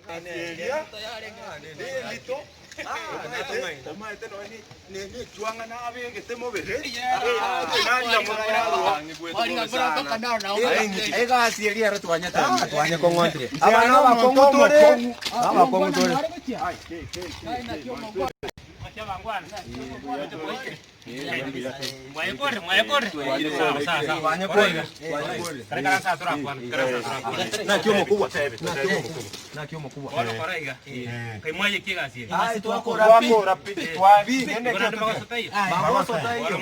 Eria nendito, omanyete nonya nechuang'a nabegete mobere, Egasi eria ero twanyete twanye kong'ontire. Abana abakong'u tore, abakong'u tore. Naki omokubwa, naki omokubwa. Twakora pi, twabi, magoso taiyo.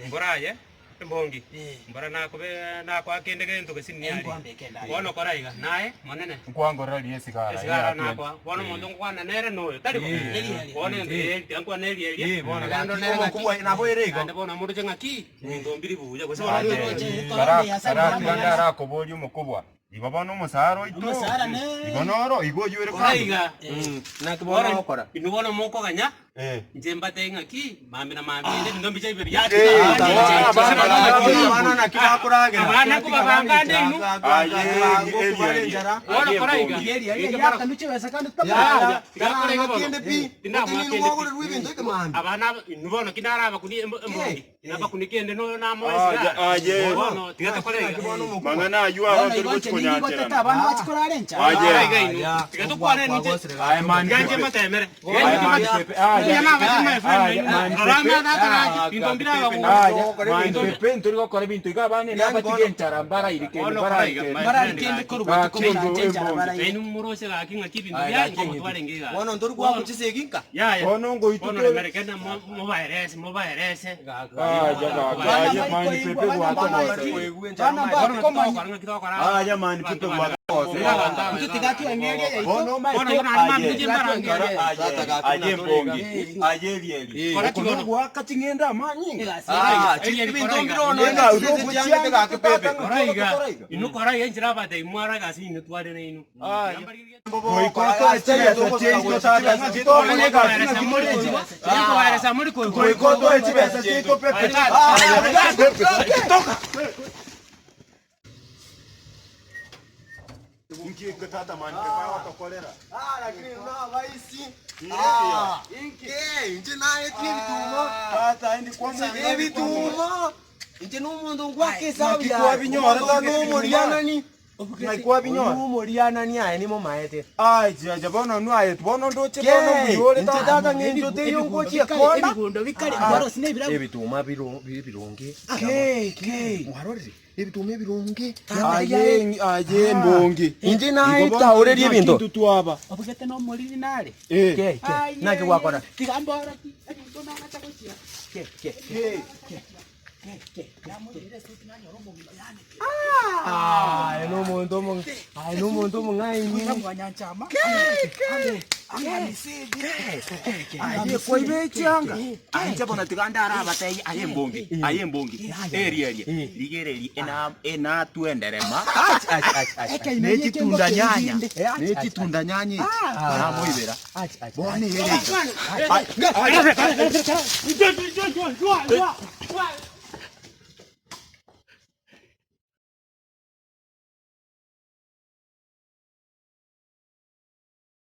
Mbora aye embongi, mbora nakobe nakoa kende gento gese niari. Bono kora iga, naye monene. Nkwangorera esigara Esigara nakoa, bono omonto ngokwana nere noyo, tari bo? Bono ento eye tiga nkwane eria eria, Naende omokubwa nabo ere igo. naende bono moroche ng'aki, ebinto mbiri buya, gose bono Karatiga ndarakoborie omokubwa, Igo bono omosaara oito, igo noro, igo oyio ore Kora kando. iga, Naki bono bono ogokora? inwe bono mokoganya, Eh. inche mbatebie ng'aki, mambia na mambia ende ebinto mbiche bibe Eh, Abana naki bakoragera? Abana nkobabanga ande inwe. Aye, eria eria. Bono kora iga. Yaya, Tiga kora iga bono. kende pi, Tindamwaka otenene kende pi. mwagorirwe ebinto ekemambia. Abana aba inwe bono ki narabakunie embo- embongi. Aye, aye. Mang'ana ayio aro ntori gochi konyancherana. Aye. Aye, man pepe. Aye, man pepe. Aye, aye, man pepe. Aye, man pepe, ntori gokora ebinto iga abana ene abatige enchara mbaraire kende mbaraire kende. Gaki embo- embongi. Bono ntori goaka chisegi nka. Bono ngoitwa tore. Aye, gaki, aye, man pepe gwatogosire. Aye, man pepe gwatogosire. Bono omanyete aye, kara aye, aye embongi, aye erieri. Oko nogoaka ching'endo amanyinga. Ebinto mbire ono Ng'a chisegi ogochianga chiangete gaki pepe. totaka ng'a tokora iga. Goika otoe chibesa chiaito tata ng'aki tokore egasi ng'aki more Goika otoe chibesa chiaito pepe. Pepe, toka. Inki eke tata mani pepe agotokorera? Inche naetie ebitumo. Tata indi kwamwigwa Ebitumo. Inche nomonto ngwaka esabu Naki yaye. kwabinyora Omonto tata nomorianani. Ng'ai kwabinyora? Omorianani aye nimomaete. Ai chiacha bono nwe aye bono ndoche bono mbuya ore Inche tata. tata ng'encho teiyo ngochia konda. Ebigundo bikare mwarosire nebirabu. Ebituma biro ebironge. Kei kei. Mwarorire ebituma ebironge. Aye aye mbongi. Inche naetaorerie ebinto. Naki twaba. Obugete nomoriri nare. Eh. Ke ke. Naki gwakora. Tiga mboroki ebinto nagacha gochia. Ke ke. Kei. Aye nomonto omong'aini. Aye nomonto omong'aini. Aye kwaiba echianga. Inche bono tiga ndarabatebie aye embongi, aye embongi, eria eria, rigereria ena enatwe enderema, ne chitunda nyanya, ne chitunda nyanya echi, namoibera. Bono ere iga.